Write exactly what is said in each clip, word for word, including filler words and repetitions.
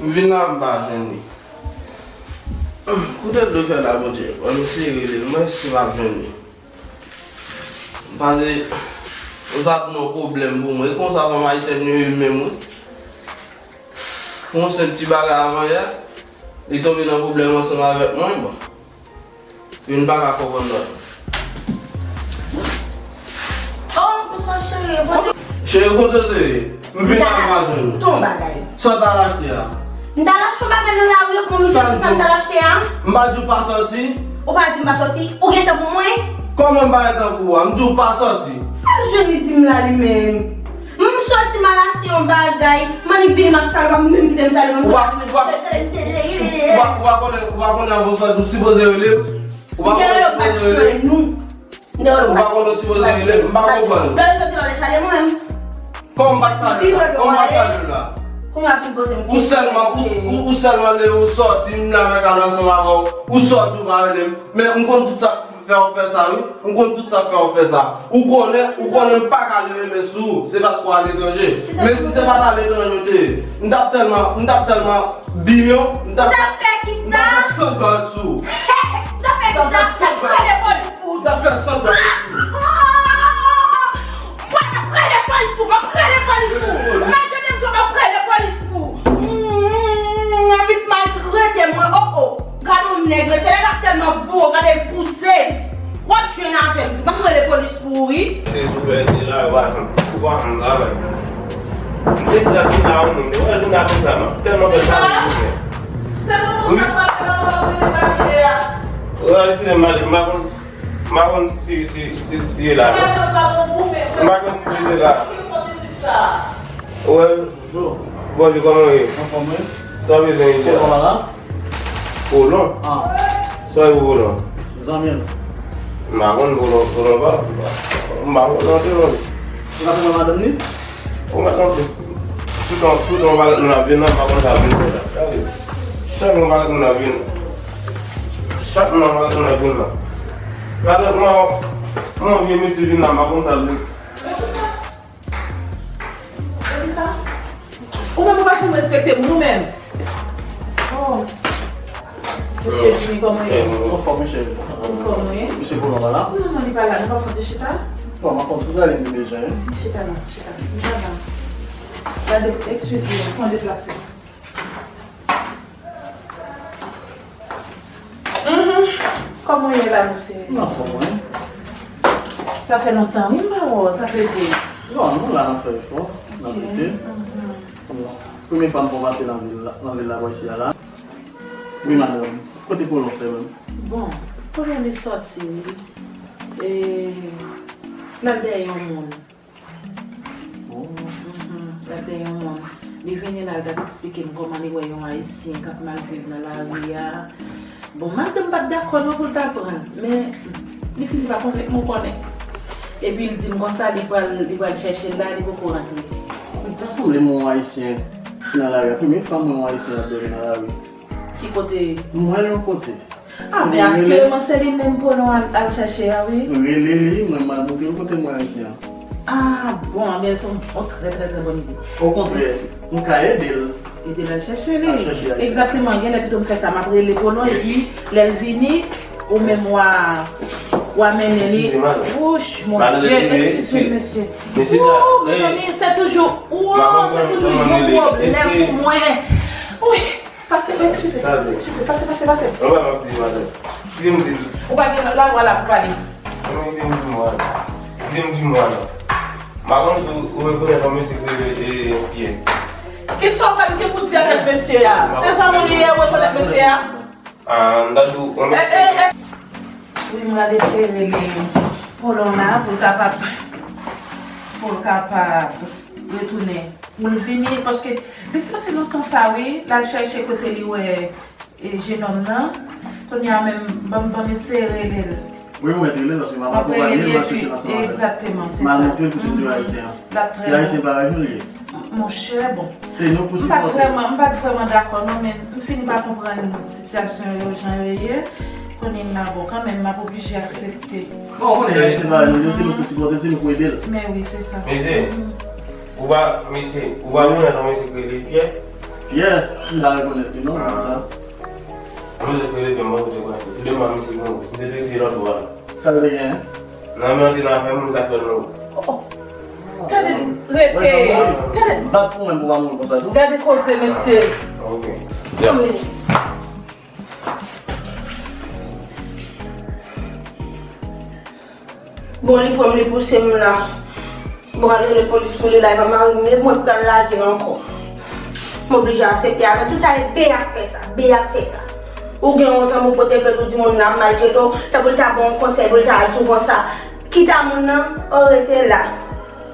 M vin la, m pa jwenn li. Kote l dwe fè la, Bondye? Bon, m eseye rele l, mwen si m ap jwenn li. M panse l t ap nan pwoblèm pou mwen. E konsa fanm ayisyèn yo ye menm, wi. Pou yon senp ti bagay avan yè, li tonbe nan pwoblèm ansanm avèk mwen, bon. Youn pa ka konprann lòt. Oh, bonswa, cheri. Cheri, kote w te ye? M vin la, m pa jwenn ou. Ton bagay. Sa w t al achte a? M t al achte yon bagay nan lari, pou m di w sa m t al achte a. M pa di w pa sòti? Ou pa di m pa sòti? Ou gen tan pou mwen? Kòman m pa gen tan pou ou a? M di w pa sòti. Sa l jwenn li di m la, li menm? M soti, m al achte yon bagay, m annik vini, m ap sale, w ap menm kite m sale, m ap Ou pa, ou pa, ou pa, ou pa konnen, ou pa konnen avan w soti, ou sipoze rele m. Ou pa konnen ou sipoze rele m. Ou pa konnen ou sipoze rele m. M pa konprann. Lè w soti la, w sale mwen menm. Kòman m pa t sale la? Kòman m pa t sale la? Kòman ap sipoze m Ou sèlman, ou, ou, ou sèlman leve, ou soti, m la nan kay la ansanm avè w. Ou soti, ou pa rele m. Men m konn tout sa. Fè w fè sa, wi. M konn tout sa k fè w fè sa. Ou konnen, ou konnen m pa ka leve men sou ou. Se paske w aletranje. Men si se pa t aletranje w te ye, m t ap tèlman, m t ap tèlman biyon, m t ap, m t ap fè kisa? M t ap fè san dwa sou ou. M t ap fè kisa? M t ap fè san dwa sou ou. M t ap fè san dwa sou ou. Mwen, m ap rele polis pou ou, m ap rele polis pou ou. Ou pa tande m, m ap rele polis pou ou. Hmm, anpil maltrete mwen, oh, oh. Gade yon nèg, mesye, nèg ap tèlman bo, gade l pouse. W ap jwenn avè m, m ap rele polis pou ou, wi. Se sou fè, se la, ou pa janm, ou pa janm travay. M te di la, se la, ou menm, ou wè, jounal konsa, m ap tèlman fè sa, m ap fè. Se pou sa, sa, sa, sa, sa, sa, sa, sa. Ou wè, eskize m, m pa konn, m pa konn si, si, si, si e la, non. M pa konn si se te la. Ou wè, Bonjou, kòman w ye? Anfòm, wi. Sa w bezwen ide a? Kolon la? Kolon? Ah. Sa w ye pou kolon? Zanmi m. M pa konn kolon, kolon pa. M pa konn antre non. Ou ka fè madanm li? Ou mèt antre. Tout an, tout an, ou pa konn moun ap vin nan, m pa konn sa vin fè la. Gade. Chak moun pa konn moun ap vin. Chak moun pa konn moun ap vin nan. Gade, mwen, mwen vye mesye vin la, m pa konn sa vin. Epi sa, ou menm ou pa janm respekte m, ou menm. Oh. Mesye Jimmy, kòman w ye? Anfòm, mesye. Anfòm, wi. Mesye Kolon pa la? Non, non, li pa la. Nou pa pote chita? Bon, m ap pran tout ale m bezwen, wi. Chita la, chita. M pa la. Gade, eskize m, fò deplase. Mhm. Kòman w ye la, mesye? M anfòm, wi. Sa fè lontan, wi, m pa wè w, sa fè de. Non, nou la, n ap fè efò, n ap lite. Mhm. Bon, premye fwa m fè yon pase nan vil la, nan vil la, bò isi a la. Wi, madanm. Kote Kolon fè menm? Bon, Kolon li sòti, wi. E, l al dèyè yon moun. Oh. Mhm. Gade yon moun. Li vini la, l t ap eksplike m kòman li wè yon Ayisyen k ap mal viv nan lari a. Bon, malgre m pa t dakò non pou l ta pran l, men li fini pa konvenk mwen, ou konnen. Epi l di m konsa, li pral, li pral chèche l la, li poko rantre. Sa ta sanble m wè yon Ayisyen nan lari a. Premye fwa m wè yon Ayisyen ap dòmi nan lari. Ki kote? M wè l yon kote. Ah, men asireman se li menm Kolon al, al chèche a, wi. Rele li, mwen m al montre l kote m wè Ayisyen an. Ah, bon, men se yon, yon trè, trè, trè bòn ide. Okontrè, m ka ede l. Ede l al chèche li. Al chèche Ayisyen. Egzakteman, genlè pito m fè sa, m ap rele Kolon, epi lè l vini, ou menm w a, w a mennen li. Wouch, mon Dye, eskize m, mesye. Wou, mezanmi, se toujou, wou, se toujou yon pwoblèm pou mwen. Wi. Pase, eskize. Eskize, pase, pase, pase. Mwen pa map di madanm. Kite m di l. Ou pa gen lavwa la pou pale. Mwen kite m di mwen. Kite m di mwen non. M pa konn si ou rekonèt yon mesye ki rele, e, Pyè. Kisa w pral gen pou di avèk mesye a? Se zanmi w li ye, ou rekonèt mesye a? Ah, m ta di w, yon mesye. Eh, eh, eh. Wi, m rale te rele Kolon la pou l kapab, pou l kapab retounen. Pou l vini, paske depi pase lontan sa, wi, l al chèche kote li wè, e, jenòm nan. Kounye a menm, ban m, ban m eseye rele l. Wi, mwen rele l, paske m ap akonpanye l, m al chèche l ansanm avè l. Egzakteman, se sa. M al montre l kote m jwe Ayisyen an. Se Ayisyen parèy nou li ye. Monchè, bon. Se nou pou sipòte. M pa t vrèman, m pa t vrèman dakò, non, men m fini pa konprann sitiyasyon yo, jan yo ye. Kounye a, bon, kanmenm, m ap oblije aksepte. Bon, ou konnen Ayisyen parèy nou, se nou pou sipòte l, se nou pou ede l. Men wi, se sa. Mesye, ou pa, mesye, ou pa konnen yon mesye ki rele Pyè? Yeah, m ta rekonèt li non, konsa. Mwen te kwè li te mò, te kwè. Li te mò, misye mouri. Misye te rete nan twa. Sa l te gen? Nan men, te nan afè moun sa fè nou. Oh, oh. Gade, rete. Gade. Bat pou mwen pou pa mouri konsa tou. Gade koze, mesye. Ok. Zanmi. Bon, li pran m, li pouse m la. Bon, al rele polis pou li la, e pa mari m li, mwen pral lage l ankò. M oblije aksepte avè l. Tout sa e B ap fè sa, B ap fè sa. Ou gen yon zanmi ou pote plent, ou di moun nan ap maltrete w, tanpri l ta ba w yon konsèy, pou l ta di w konsa. Kite moun nan, o rete la.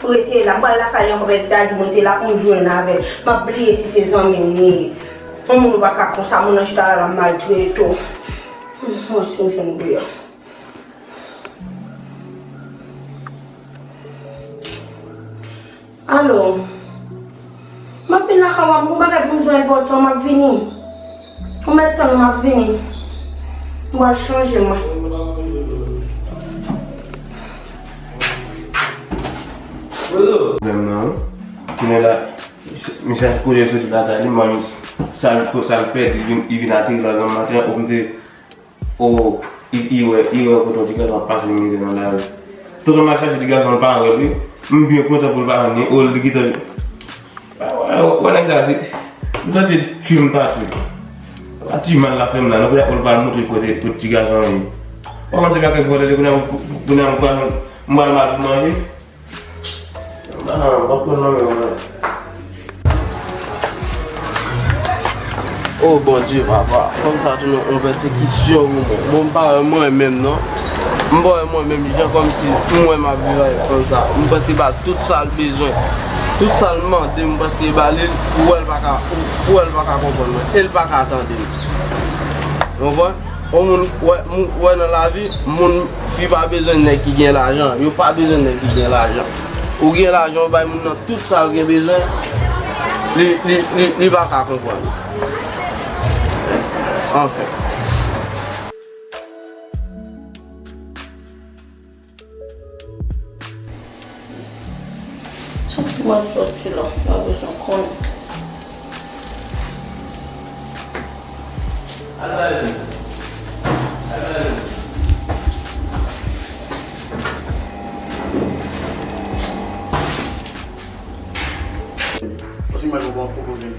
Rete la. M pral lakay li ankò, pètèt li ta di moun te la pou m jwenn avè l. M ap bliye si se zanmi m li ye. Yon moun ou pa ka konsa, moun nan chita la, l ap maltrete w. Mwen si m jwenn deyò. Alo. M ap vin lakay ou a, m gon bagay pou m di w enpòtan, m ap vini. Ou mèt tann, m ap vini. M pral chanje, mwen. Pwoblèm nan, wi. Kounye la, misye kote soti lakay li, manmi, sa l, sa l pèdi, li vin, li vin ateri la granm maten, ou m te O, i, i wè, i wè kote yon ti gason ap pase mizè nan lari. Tonton m al chache ti gason an, l pa wè l wi. M byen kontan pou l pa jwenn li. O, li gentan. Wè, wè, wè nèg la, se, m tante tchwi m pa tchwi. A ti mal la fè m la, non, kounye a pou l pa al montre kote, kote ti gason an ye. Ou konn se pa kèk vòlè li, kounye a, kounye a m pral, m pral mal pou manje. Ah, m p ap pran nan men w, non. O Bondye, papa, fanm sa tounen yon pèsekisyon pou mwen. Bon, m pa wè mwen menm, non. M pa wè mwen menm, jan kòmsi m wè m ap viv avèk fanm sa. M prèske ba l tout sa l bezwen. Tout sa l mande, m prèske ba li l, ou wè l pa ka, ou wè l pa ka konprann mwen. E l pa ka tande m. Ou konprann? Yon moun wè, moun wè nan lavi, moun, fi pa bezwen nèg ki gen lajan, yo pa bezwen nèg ki gen lajan. Ou gen lajan, ou bay moun nan tout sa l gen bezwen, li, li, li, li pa ka konprann. Anfen. Santi mwen soti la, mwen bezwen konnen. Paske mwen gen yon pwopoze.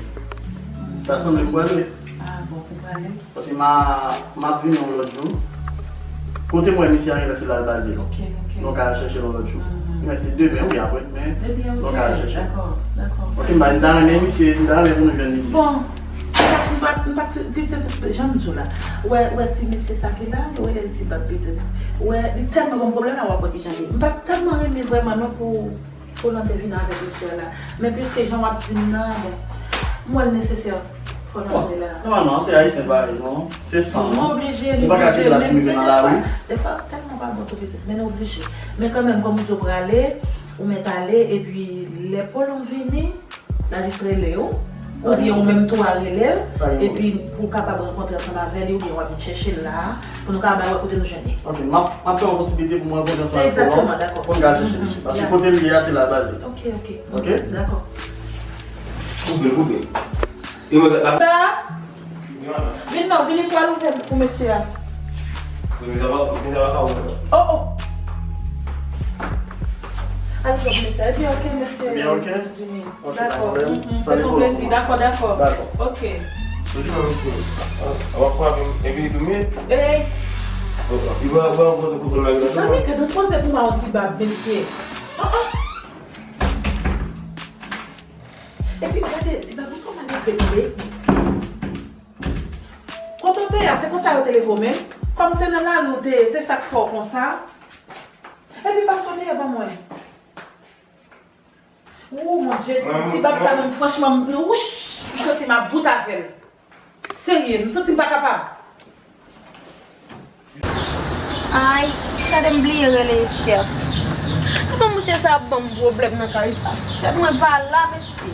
Sa sanble m prale. Ah, bon, ou prale? Paske m a, m ap vini yon lòt jou. Kote m wè misye a genlè se la l baze non. Ok, ok. Nou ka al chèche l yon lòt jou. Mhm. Mèt se demen wi apre, men nou ka al chèche. Dakò, dakò. Ok, m ta renmen misye, m ta renmen pou nou jwenn misye. Bon, m pa, m pa, m pa, pitit, jan m di w la. Wè, wè ti mesye sa ki la, yo rele l ti bab pitit. Wè, li tèlman ban m pwoblèm la, w ap wè kijan li ye. M pa tèlman renmen vrèman non pou Fò n antre vin avèk mesye a la. Men piske jan w ap di m nan, bon, m wè l nesesè fò n antre la. Nòmalman, se Ayisyen parèy nou. Se san nou. Nou oblije, nou pa ka kite l ap rive nan lari. Defwa, tèlman pa bon tou pitit, men nou oblije. Men kanmenm, kòm ou di w prale, ou mèt ale, epi lè Polon vini, l a jis rele w. Oubyen ou menm tou a rele l, epi pou w kapab rankontre ansanm avè li, oubyen w ap vin chèche l la a, pou nou kapab al wè kote nou jwenn li. Ok, m ap, m ap fè yon posiblite pou mwen rankontre ansanm avèk Polon, pou n ka al chèche misye. Paske kote l ye a, se la l baze. Ok, ok. Ok? Dakò. Koupe, koupe. E mwen, la. Vin non, vin, li pral ouvè pou mesye a. Vin, vin, vin, vin. Oh, oh. Al jwenn mesye a. Epi, ok, mesye. Byen, ok. Vini. Ok, dakò. Dakò. Mhm, se yon plezi. Dakò, dakò. Dakò. Ok. Toujou menm isi. A, w ap frape m epi li tounen. Ey. Li va, va poze kouto nan gras. Mezanmi, gade yon koze pou mwen, yon ti bab, mesye. Ah, ah. Epi gade, ti bab, ou kòman leve tonbe? Kote w te ye a, se konsa yo te leve w menm? Kòm se nan lari w te ye, se sa k fè w konsa? Epi pase w dèyè ban mwen. Ou, mon Dieu, ti, ti bab sa menm, franchman, m, wouch, m santi m ap bout avè l. Serye, m santi m pa kapab. Ay, gade m bliye rele Esther. Kòman mouche sa ap ban m pwoblèm nan kay sa? Tèt mwen pa la, mesye.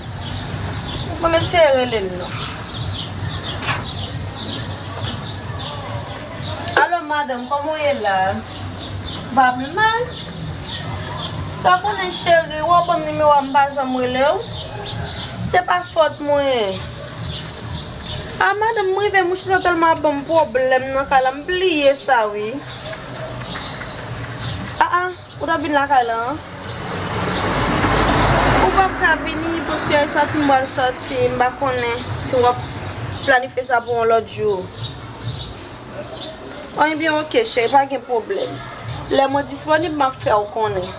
Mwen eseye rele l non. Alo, madanm, kòman w ye la? Ou pa pi mal? Sa w konnen, cheri, w ap ban m nimewo a, m pa janm rele w. Se pa fòt mwen. A, madanm, m rive, mouche sa tèlman ap ban m pwoblèm nan kay la, m bliye sa, wi. A, a, ou t ap vin lakay la, an? Ou p ap ka vini, paske sòti m pral sòti, m pa konnen si w ap planifye sa pou yon lòt jou. An, ebyen, oke, cheri, pa gen pwoblèm. Lè mwen disponib, m ap fè w konnen.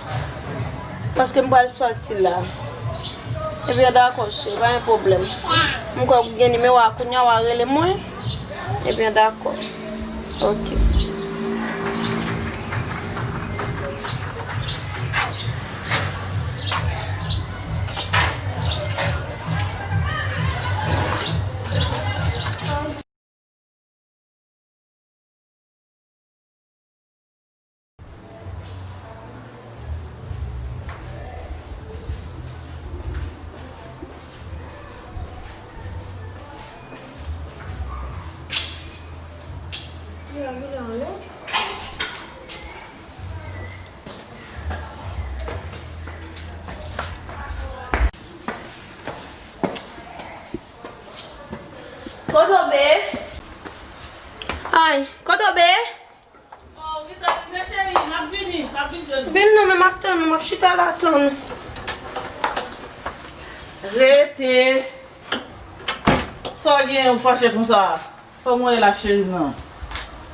Paske m pral sòti la. Ebyen, dakò, cheri, pa gen pwoblèm. M kwè w gen nimewo a, kounye a w a rele mwen. Ebyen, dakò. Oke. Kote w be? Ay, kote w be? Oh, Rita, Rita, cheri, m ap vini, m ap vin jwenn ou. Vin non, men m ap tann ou, m ap chita la tann ou. Rete. Sa w gen, ou fache konsa? Kòman w ye la, cheri m nan?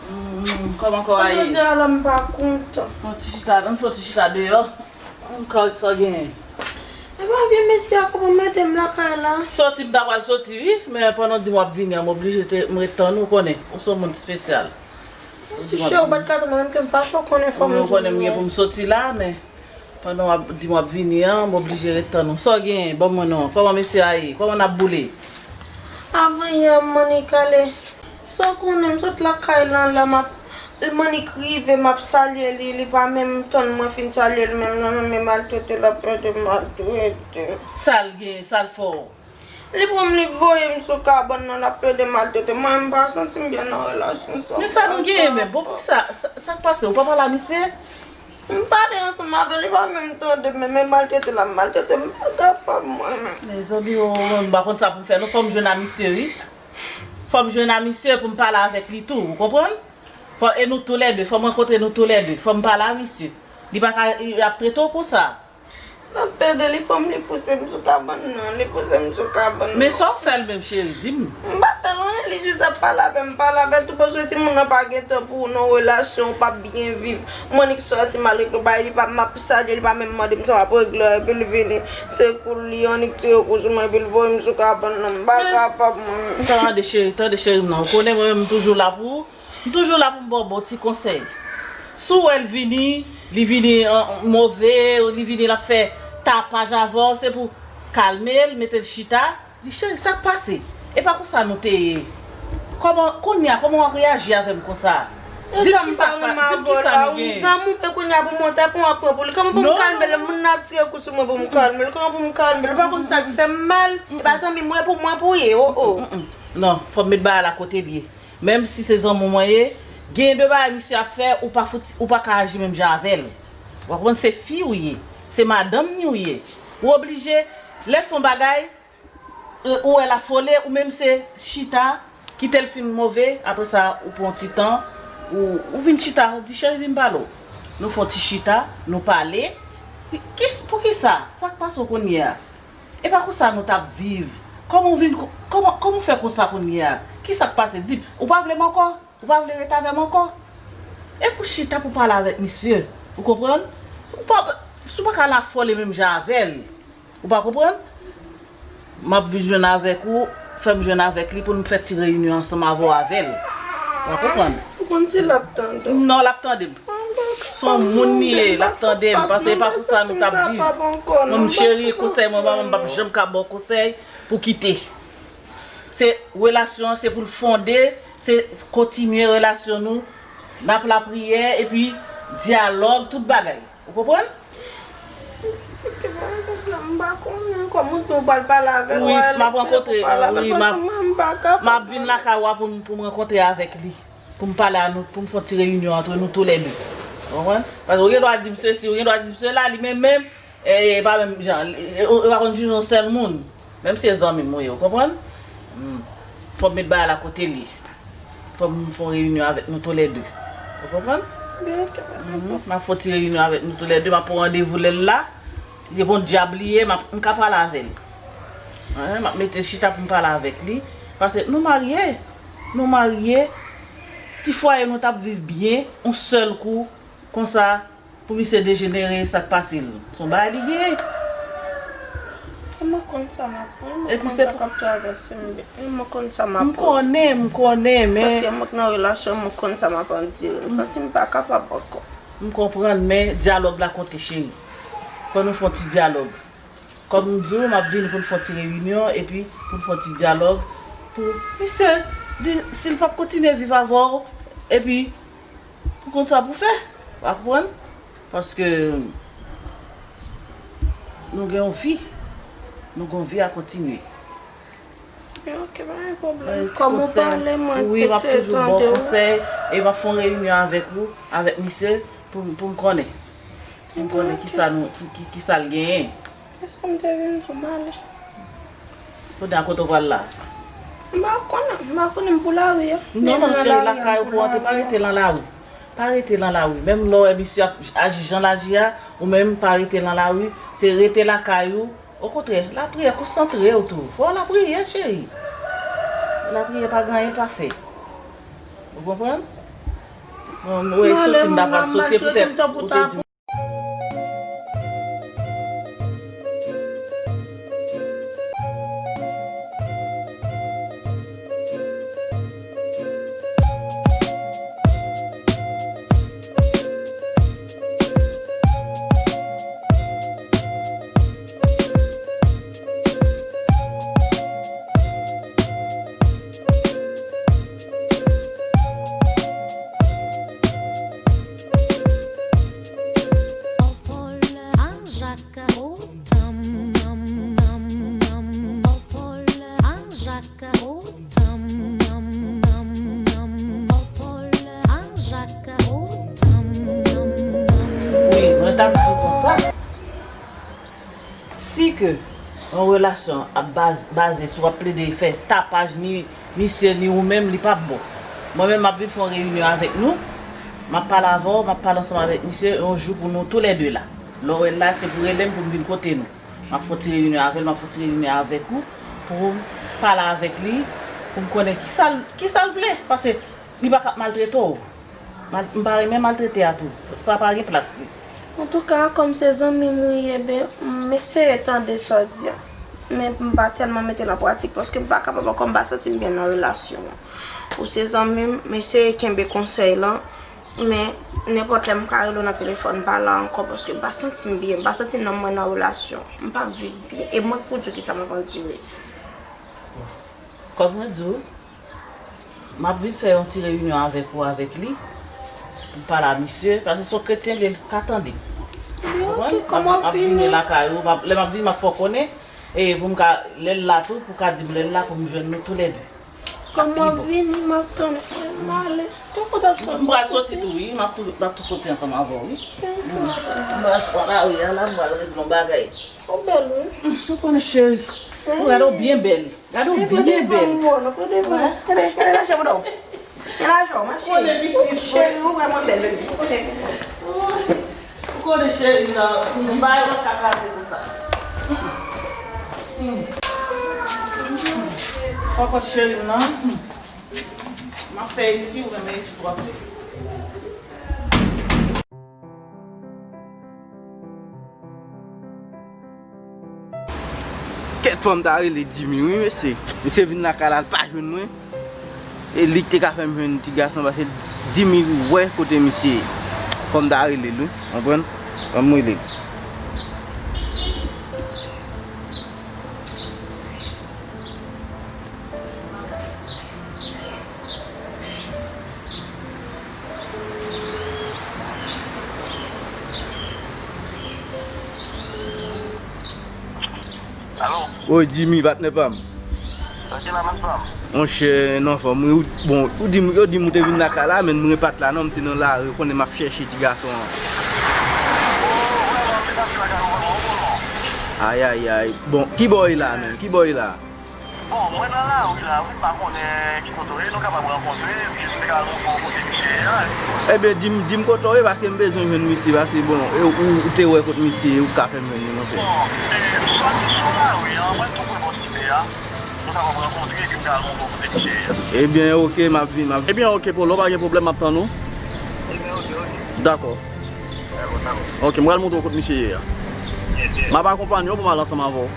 Hmm, kòman kò a ye? Jodi a la, m pa kontan. Fè yon ti chita, ann fè yon ti chita deyò. Ann kòrèk, sa w genyen? Epa vye mesye a kòman mete m lakay la? Soti, m ta pral soti, wi. Men pandan w di m w ap vini an, m oblije te, m ret tann ou, konnen. Ou se yon moun espesyal. Mèsi cheri, ou pa t ka tann mwen menm ke m fache, ou konnen fò m di w mèsi. Ou konnen m gen pou m soti la, men pandan w ap di m w ap vini an, m oblije ret tann ou. Sa w genyen? Ban mwen non. Kòman mesye a ye? Kòman n ap boule? Avan yè, m annik ale. Sa w konnen, m sot lakay lan la, m ap, m annik rive, m ap salye li, li pa menm tann mwen fin salye l menm non, men maltrete l ap pede maltrete. Sa l genyen, sa l fè w? Li pran m, li voye m sou kabann nan, l ap pede maltrete m. Mwen, m pa santi m byen nan relasyon sa. Men sa nou genyen menm? Bon, poukisa, sa, sa k pase? Ou pa pale a misye? M pale ansanm avè l, li pa menm tande m, men maltrete l ap maltrete m, m pa kapab mwen menm. Mezanmi o, mwen m pa konn sa pou m fè non, fò m jwenn a misye wi. Fò m jwenn a misye pou m pale avèk li tou, ou konprann? Fò, e nou toulède, fò m rankontre nou toulède, fò m pale a misye. Li pa ka, li ap trete w konsa. L ap pede, li pran m, li pouse m sou kabann nan, li pouse m sou kabann nan. Men sa w fè l menm, cheri, di m. M pa fè l anyen, li jis ap pale avè m, pale avè l tou, paske si moun nan pa gen tan pou ou nan relasyon, ou p ap byen viv. M annik sòti, m al regle bagay, li pa, m ap salye, li pa menm mande m sa m ap regle, epi l vini, se kou l li annik tire kou sou mwen, epi l voye m sou kabann nan, m pa kapab mwen. Tande cheri, tande cheri m nan, ou konnen mwen menm m toujou la pou ou. M toujou la pou m ba w bon ti konsèy. Si w wè l vini, li vini an, move, li vini l ap fè tapaj avè w, se pou w kalme l, mete l chita, di, cheri, sa k pase? E pa konsa nou te ye. Kòman, kounye a, kòman w ap reyaji avè m konsa? Di m kisa k pa, di m kisa nou genyen. Zanmi w, men kounye a pou mwen, ta pou mwen pran pou li. Kòman pou m kalme l? Moun nan ap tire kou sou mwen pou m kalme l. Kòman pou m kalme l? Ou pa konn sa k fè m mal? E pa zanmi mwen pou mwen pou ye, o, o. Non, fò m met bagay la kote l ye. Menm si se zanmi w mwen ye, gen de bagay misye ap fè, ou pa fouti, ou pa ka aji menm jan avè l. Ou konprann, se fi ou ye, se madanm ni ou ye. Ou oblije, lè l fè yon bagay, e, ou wè l ap fole, ou menm se chita, kite l fin move, apre sa, ou pran yon ti tan, ou, ou vin chita, ou di, cheri, vin pale w. Nou fè yon ti chita, nou pale. Di, kis-, poukisa? Sa k pase w kounye a? E pa konsa nou t ap viv. Kòman w vin ko-, kòman, kòman w fè konsa kounye a? Kisa k pase? Di m, ou pa vle m ankò? Ou pa vle ret avè m ankò? E pou chita pou pale avèk misye. Ou konprann? Ou pa, si w pa ka al afole menm jan avè l. Ou pa konprann? M ap vin jwenn avèk ou, fè m jwenn avèk li pou n fè ti reyinyon ansanm avè w avè l. Ou pa konprann? Ou konn si l ap tande w. Non, l ap tande m. Se yon moun li ye, l ap tande m, paske e pa konsa nou t ap viv. Mwen, m cheri, konsèy mwen, mwen, m p ap janm ka ba w konsèy pou kite. Se relasyon an, se pou l fonde, se kontinye relasyon nou. N ap lapriyè, epi dyalòg, tout bagay. Ou konprann? Koute, pa gen pwoblèm, m pa konnen. Kòm ou di, ou pral pale avè l, wi, m ap rankontre, wi, m ap, m ap vin lakay ou a pou m, pou m rankontre avèk li. Pou m pale a nou, pou m fè yon ti reyinyon antre nou toulède. Ou konprann? Paske ou gen dwa di m sesi, ou gen dwa di m sela, li menm menm, e, e pa menm jan, e, ou, ou pa konn jije yon sèl moun. Menm si se zanmi m ou ye, ou konprann? Hmm. Fò m met bagay la kote l ye. Fò m fè yon reyinyon avèk nou toulède. Ou konprann? Byen, ok, pa gen pwoblèm. M ap fè yon ti reyinyon avèk nou toulède. M ap pran randevou lè l la. Se bon dyab li ye, m ap, m ka pale avè l. Hein, m ap mete l chita pou m pale avèk li. Paske nou marye. Nou marye. Ti fwaye nou t ap viv byen, yon sèl kou, konsa, pou misye dejenere, sa k pase l? Se yon bagay li genyen. Mwen konn sa m ap pran, mwen konn sa k ap travèse m, mwen konn sa m ap pran. M konnen, m konnen, men. Paske mwen k nan relasyon, mwen konn sa m ap andire. M santi m pa kapab ankò. M konprann, men dyalòg la konte, cheri. Fò nou fè yon ti dyalòg. Kòm m di w, m ap vini pou n fè yon ti reyinyon, epi pou n fè yon ti dyalòg, pou misye di si l p ap kontinye viv avè w, epi pou konn sa pou fè. W ap konprann? Paske nou gen yon vi. Nou gen yon vi a kontinye. Ok, pa gen pwoblèm. Kòm ou pale, mwen ap eseye tande w. Wi, m ap toujou ba w konsèy, e m ap fè yon reyinyon avèk ou, avèk misye, pou, pou m konnen. Pou m konnen kisa nou, ki, ki, kisa l genyen. E sa m te vin di w m ale. Kounye a kote w pral la? M pa konnen, m pa konnen, m pou lari a. Non, non, cheri, lakay ou pou antre, pa rete nan lari. Pa rete nan lari. Menm lè w wè misye ap aji jan l aji a, ou menm pa rete nan lari. Se rete lakay ou. Okontrè, lapriyè, konsantre w tou. Fò w lapriyè, cheri. Lapriyè pa gen anyen l pa fè. Ou konprann? Bon, mwen soti, m ta pral soti, poutèt ou te di Wi, mwen t ap di w konsa. Si ke yon relasyon ap baz-, baze sou w ap plede fè tapaj ni misye ni ou menm, li p ap bon. Mwen menm, m ap vin fè yon reyinyon avèk nou. M ap pale avè w, m ap pale ansanm avèk misye yon jou pou nou toulède la. Lè w wè l la, se pou rele m pou m vin kote nou. M ap fè yon ti reyinyon avè l, m ap fè yon ti reyinyon avèk ou, pou m pale avèk li, pou m konnen kisa l, kisa l vle. Paske li pa ka ap maltrete w. Mal-, m pa renmen maltrete a tou. Sa pa gen plas li. Antouka, kòm se zanmi m ou ye, ben, m eseye tande sa w di a. Men m pa tèlman mete l an pratik, paske m pa kapab ankò, m pa santi m byen nan relasyon an. Ou se zanmi m, m eseye kenbe konsèy lan, men nenpòt lè m ka rele w nan telefòn, m pa la ankò, paske m pa santi m byen, m pa santi nanm mwen nan relasyon. M p ap viv byen. E mwen k pou di w kisa m ap andire. Kòm mwen di w, m ap vin fè yon ti reyinyon avèk ou, avèk li, pou m pale a misye, paske se yon kretyen li ye, l ka tande. Ou konprann? M ap, m ap vini lakay ou, m ap, lè m ap vini, m ap fè w konnen, e pou m ka, lè l la tou, pou w ka di m lè l la, pou m jwenn nou toulède. Kòm w ap vini, m ap tann, m ale. Tankou w t ap soti. M pral soti tou, wi, m ap tou, m ap tou soti ansanm avè w, wi. M pral pran lari a la, m pral regle yon bagay. Ou bèl, wi. Ou konnen, cheri. Ou gade, ou byen bèl. Gade, ou byen bèl. Gade, gade lajan bouda w. Gen lajan w, ma cheri. Cheri, ou vrèman bèl, baby. Ou konnen, cheri, nan, m pa wè ka kraze konsa. Pokòt cheri m nan. M ap fè isi, ou renmen isi twòp. Kèt, fò m ta rele Dimi wi, mesye. Misye vin lakay la, l pa jwenn mwen. E li k te ka fè m jwenn ti gason, paske Dimi wè kote misye ye. Fò m ta rele l wi, konprann? Fò m rele l. Alo? Woy, Dimi, patnè pa m. Sa ki la, menm pa m? Monchè, nan fòm, wi, ou, bon, ou di m, yo di m ou te vin lakay la, men mwen pa t la, non, m te nan lari, ou konnen m ap chèche ti gason an. Oh, vrèman, m te pase lakay ou, vrèman, ou konnen. Ayayay. Bon, ki bò w ye la, menm? Ki bò w ye la? Bon, mwen nan lari la, wi, m pa konnen ki kote w ye, nou kapab rankontre, epi m te ka montre w kote misye ye a. Ebyen, di m, di m kote w ye, paske m bezwen jwenn misye, paske, bon, e, ou, ou te wè kote misye ye, ou ka fè m jwenn li, monchè. Bon, e, m sòti sou lari a, mwen tou pre bò site a. Nou kapab rankontre, epi m ka al montre w kote misye ye a. Ebyen, oke, m ap vin, m ap. Ebyen, oke, Polo, pa gen pwoblèm, m ap tann ou. Ebyen, oke, oke. Dakò. Oke, m pral montre w kote misye ye a. M ap akonpanye w pou m al ansanm avè w.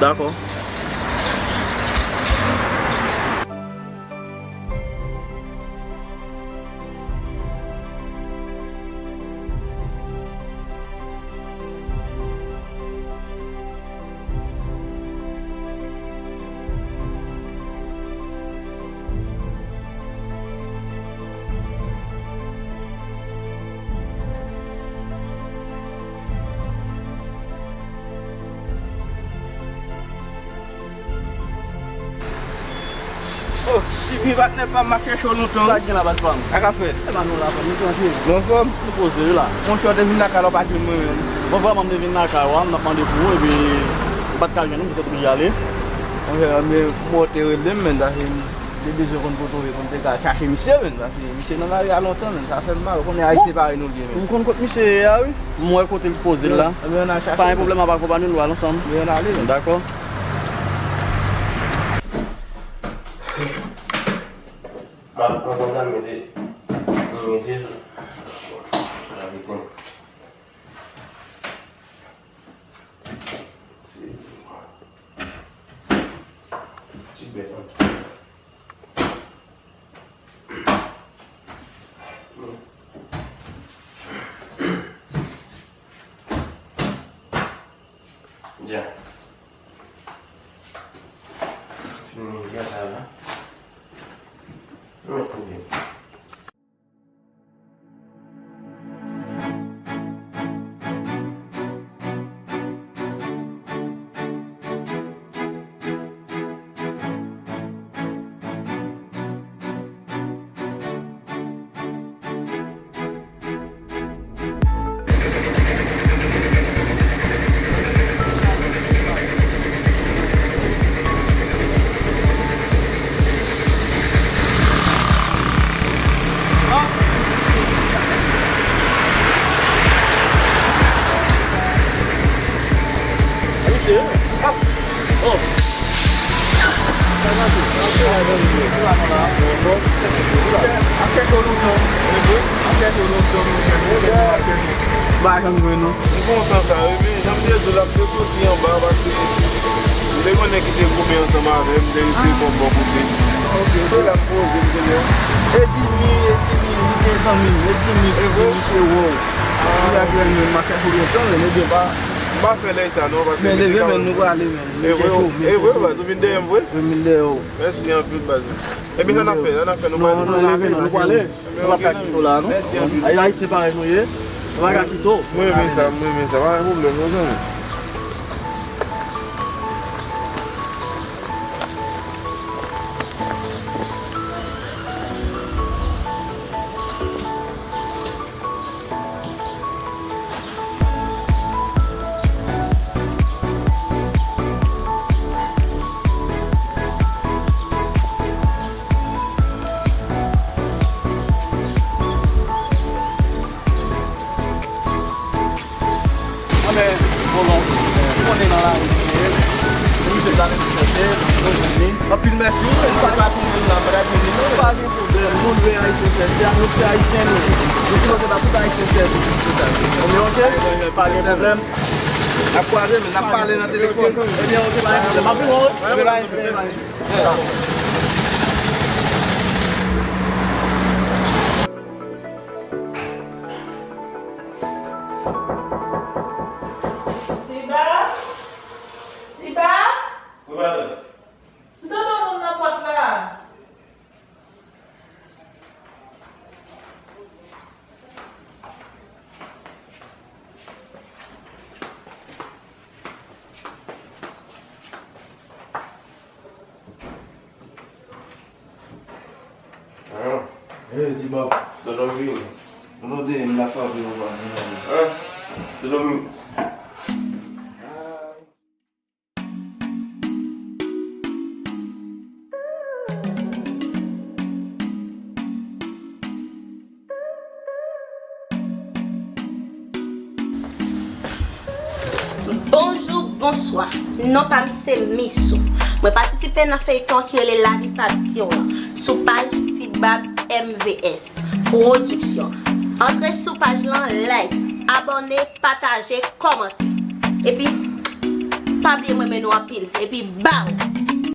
Dakò. Oh, Jimmy, patnè pa m, m ap chèche w lontan. Sa k gen la, baz pa m? Sa k ap fèt? E pa nou la, fò nou trankil. Nou anfòm? Nou poze wi la. Monchè, w te vin lakay la, w pa jwenn mwen menm. Bon, vrèman, m te vin lakay ou a, m t ap mande pou ou, epi ou pa t ka jwenn ou, m te oblije ale. Monchè, men, mwen te rele m, men, sa se, m te bezwen konn kote w ye, pou m te ka chache misye, men, paske misye nan lari a lontan, men, sa fè m mal, ou konnen Ayisyen parèy nou l ye, men. M konn kot misye ye a, wi. M wè kote l poze l la. Ebyen, ann al chache l, men. Pa gen pwoblèm, m ap akonpanye w, nou al ansanm. Ebyen, ann ale, men. Dakò. M ap pran konsa, m mete, m mete l. Se ti bèt anpil. Ya. Fini gaz la. Mwen kouvè. M pa janm jwenn ou. M kontan sa wi, men jan m te di w la, m te soti anba paske m te konnen ki te goumen ansanm avè m, m te rete bò bò kote. Se la m poze m kounye a. E Jimmy, e Jimmy, li gen zanmi, e Jimmy, e Jimmy se wòw. Li ak granmoun, m ap chèche w lontan, men ebyen pa. M pa fè lè sa non, paske men leve, men nou prale, men. E vre, e vre, baz, ou vin dèyè m vre? Wi, m vin dèyè w. Mèsi anpil, baz. Ebyen, sa n ap fè, sa n ap fè, nou prale. Non, non, leve, men nou prale. Nou p ap ka kite w la, non. Mèsi anpil. Ay, Ayisyen parèy nou ye. Nou pa ka kite w. Mwen renmen sa, mwen renmen sa. Pa gen pwoblèm, non, zanmi. Anben, Kolon, konnen nan lari nou ye. Misye t ale sou chèche, nou jwenn li. Anpil mèsi, wi, men se pa tou moun la, pa t ap vini, non. Pa gen pwoblèm, nou dwe Ayisyen chèche a, nou se Ayisyen, nou. Nou sipoze ba tout Ayisyen sèvis. Anben, oke? Pa gen pwoblèm. N ap kwaze, men n ap pale nan telefòn. Ebyen, oke, pa gen pwoblèm. M ap vin wè w. Ebyen, pa gen pwoblèm. Tiba? Tiba? Wi, madanm. M tande yon moun nan pòt la. Ah. Hey, Tiba. Tonton vini. Tonton te m la frape yon pa. Ah. Tonton vini. Bonjou, bonswa. Non pa m se Missou. Mwen patisipe nan feyton ki rele Lavi p ap di w lan sou paj Ti Bab M V S Pwodiksyon. Antre sou paj lan, like, abòne, pataje, kòmante. Epi, pa bliye m renmen nou anpil. Epi, baw!